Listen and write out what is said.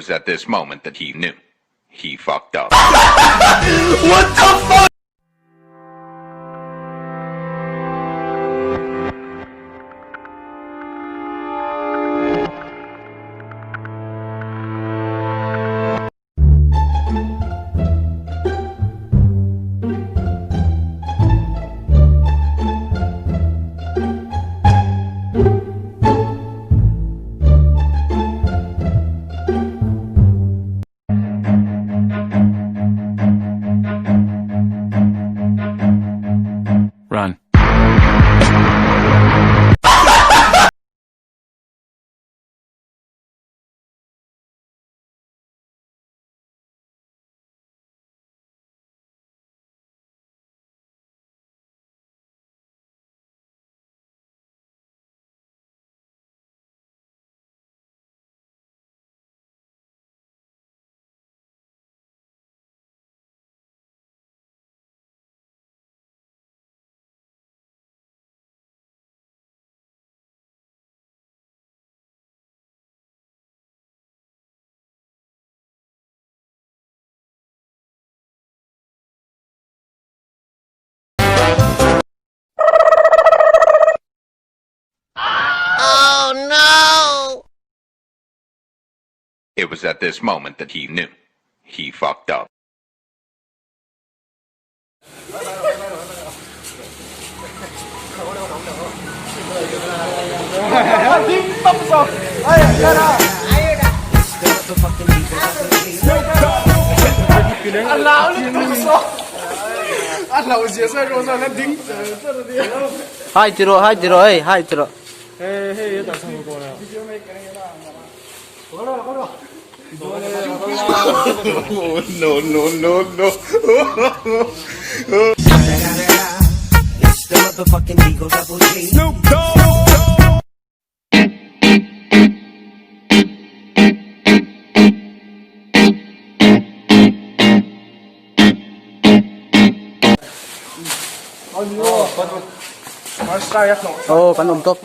was at this moment that he knew. He fucked up. Run. It was at this moment that he knew. He fucked up. Hai tiro hai tiro hei hai tiro. No, no, no, no. It's the motherfucking Eagle Double G. Oh kan awm tawp.